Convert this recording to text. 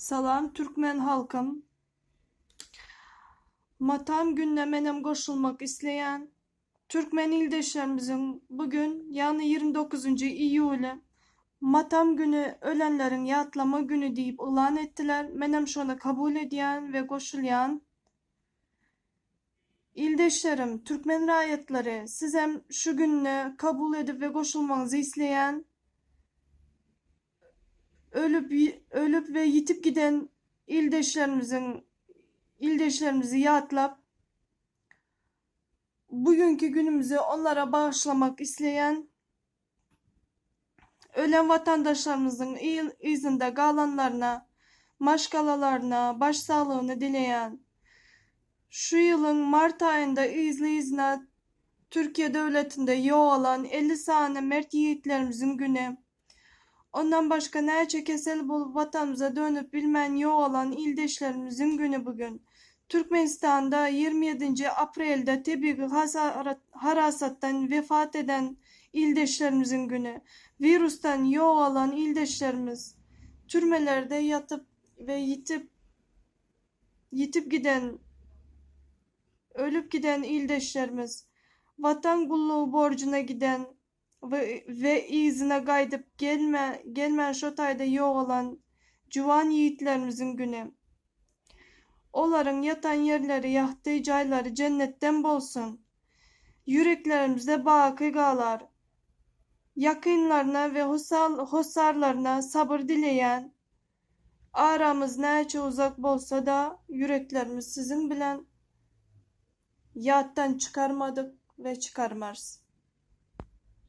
Salam türkmen halkym. Matam gününe menem goşulmak isleýän. Türkmen ildeşlerimiziň bu gün, ýagny 29-njy iýuly matam güni ölenleriň ýatlama güni diýip yglan etdiler. Menem şony kabul edýän we goşulýan. Ildeşlerim, türkmen raýatlary, sizem şu gününe kabul edip we goşulmagyňyzy isleýän. Ölüp ölüp we ýitip giden ildeşlerimiziň ildeşlerimizi ýatlap, bu günki günümizi onlara bagyşlamak isleýän. Ölen watandaşlarymyzyň yzynda galanlaryna, maşgalalaryna başsaglygyny dileýän. Şu ýylyň mart aýynda yzly-yzyna Türkiýe döwletinde ýogalan 50 sany mert ýigitlerimiziň güni. Ondan başga näçe kesel bolup watanymyza dönüp bilmän ýogalan ildeşlerimiziň güni bu gün. Türkmenistanda 27-nji aprelde tebigy harasatdan wefat eden ildeşlerimiziň güni. Wirusdan ýogalan ildeşlerimiz, türmelerde ýatyp we ýitip ýitip giden, ölüp giden ildeşlerimiz, Watan gullugy borjuna giden we yzyna gaýdyp gelmän şo taýda ýogalan juwan ýigitlerimiziň güni. Olaryň ýatan ýerleri ýagty, jaýlary jennetden bolsun! Ýüreklerimizde baky galar. Ýakynlaryna we hossarlaryna sabyr dileýän. Aramyz näçe uzak bolsa-da, ýüreklerimiz siziň bilen. Ýatdan çykarmadyk we çykarmarys.